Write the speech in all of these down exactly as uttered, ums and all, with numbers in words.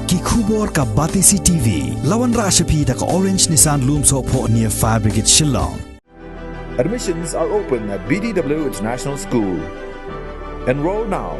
Ki khubor ka Batesi T V. La wanrah sha phi da ka Orange Nissan Lumsohphoh near Fire Brigade Shillong. Admissions are open at B D W International School. Enroll now.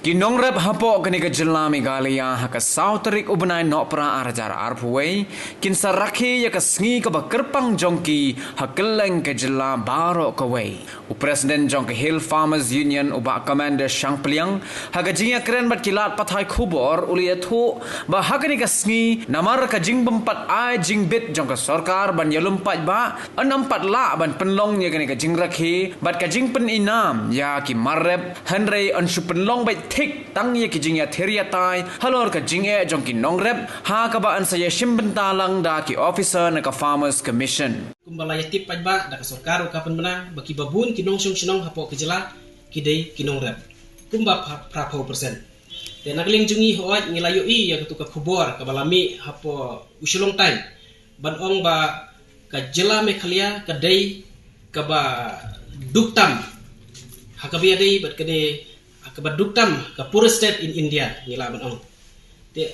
Ki nongrep hapoh kane ka jylla Meghalaya ha ka saw tarik u bnai Nohprah ar hajar arphew wei kin sa rakhe ïa ka sngi kaba kyrpang jong ki ha kylleng ka jylla baroh kawei. U President jong ka Hill Farmers Union u Bah Commander Shangpliang ha ka jingïakren bad ki lad pathai khubor u la ïathuh ba ha kane ka sngi namar ka jingbympat ai jingbit jong ka sorkar ban ïalum paidbah, yn ym pat lah ban pynlong ïa kane ka jingrakhe bad ka jingpyninam ïa ki marrep, hynrei yn shu pynlong beit thik tang ïa ki jingïathir ïatai halor ka jingeh jong ki nongrep ha kaba yn sa ïashim bynta lang da ki officer na ka Farmers Commission. Kumba la ïatip paidbah da ka sorkar ruh ka pynbna ba kiba bun ki nongshong shnong hapoh ka jylla ki dei ki nongrep kumba phra- phraphew percent. Te na ka liang jong ngi hooid ngi la ïohi ïa katu ka khubor kaba la mih hapoh u Shillong Times ban ong ba ka jylla Meghalaya ka dei kaba duk tam ha kaba ïadei bad ka dei ha kaba duk tam ka poorest state in India ngi lah ban ong. Te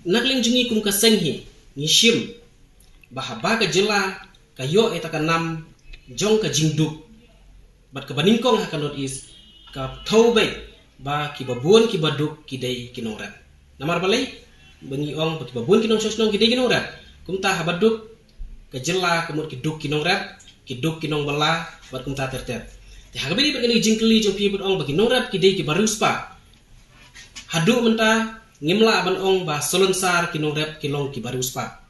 na ka liang jong ngi kum ka seng hi ngi shim ba haba ka jylla ka ïoh ïa ta ka nam jong ka jingduk bad kaba nyngkong ha ka North East ka thew beit ba kiba bun kiba duk ki dei ki nongrep. Namar balei? Ba ngi ong ba kiba bun ki nongshong shnong ki dei ki nongrep. Kumta haba duk ka jylla ka mut ki duk ki nongrep, ki duk ki nongbylla bad kumta ter ter. Te ha kaba ïadei bad kane ka jingkylli jong phi ban ong ba ki nongrep ki dei kiba riewspah. Haduh mynta ngim lah ban ong ba salonsar ki nongrep ki long kiba riewspah.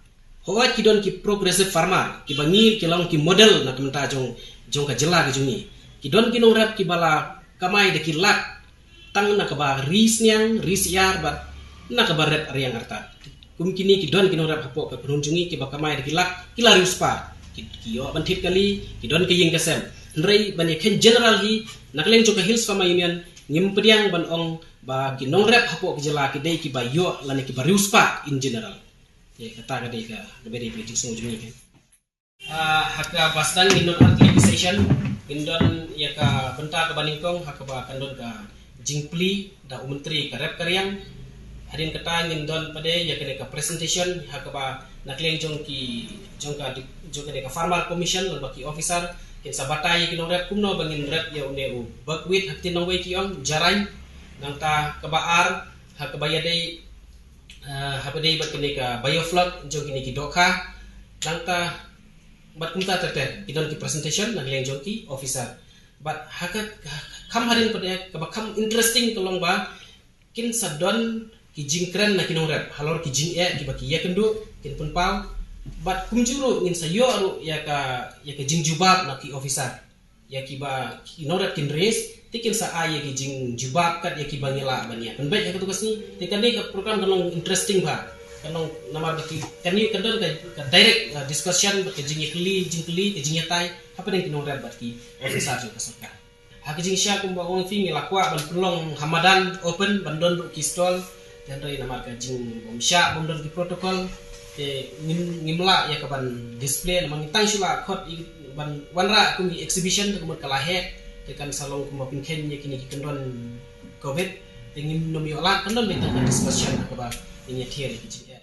Hooid ki don ki progressive farmer kiba ngi ki long ki model na ka bynta jong jong ka jylla ka jong ngi. Ki don ki nongrep kiba la kamai da ki lak tang na kaba ri sniang ri syiar bad na kaba rep ariang artat. Kum kine ki don ki nongrep hapoh ka kynhun jong ngi kiba kamai da ki lak ki la riewspah. Ki ki ïoh ban thied kali, ki don ka ïing ka sem. Hynrei ban ïa khein general hi na ka liang jong ka Hills Farmer Union ngim pdiang ban ong ba ki nongrep hapoh ka jylla ki dei kiba ïoh lane kiba riewspah in general. Te kata ka dei ka kaba dei ka jingsngew jong ngi. Ah, ha kaba sdang ngin don artillery session, ngin don ïa ka bynta kaba nyngkong ha kaba kan don ka jingplie da u Myntri ka rep ka riang. Hadien kata ngin don pat de ïa kane ka presentation ha kaba na ka liang jong ki jong ka jong kane ka Farmer Commission lem bad ki officer kin sa batai ïa ki nongrep kumno ba ngin rep ïa une u buckwheat ha ktien nongwei ki ong jarain. Nangta kaba ar ha kaba ïadei, eh, ha kaba dei bad kane ka biofloc jong kine ki dohkha. Nangta bad kumta ter ter ki don ki presentation na ka liang jong ki officer. Bad ha ka kham hadien pat de kaba kham interesting ka long ba kin sa don ki jingkren na ki nongrep halor ki jingeh kiba ki ïakynduh kin pynpaw. Bad kumjuh ruh ngin sa ïoh ruh ïa ka ïa ka jingjubab na ki officer ïa kiba ki nongrep kin raise te kin sa ai ïa ki jingjubab kat ïa kiba ngi lah ban ïa pynbeit ha katu ka sngi. Te kane ka program ka long interesting bha, ka long namar ba ki kane ka don ka, ka direct, uh, discussion bad ka jingïakylli jingkylli ka jingïatai hapdeng ki nongrep bad ki officer jong ka sorkar. Ha ka jingshisha kumba ong phi ngi la kwah ban pynlong ha madan open ban don ruh ki stall. Te hynrei namar ka jingbymshah bym don ki protocol te ngim ngim lah ïa ka ban display namar ngi tang shu lah khot ban wanrah kum ki exhibition te ka mut ka la heh. Te kan sa long kumba pynkheiñ ïa kine ki kyndon covid te ngim nym ïoh lah kan don beit tang ka discussion ha kaba ngin ïathied ïa ki jingeh.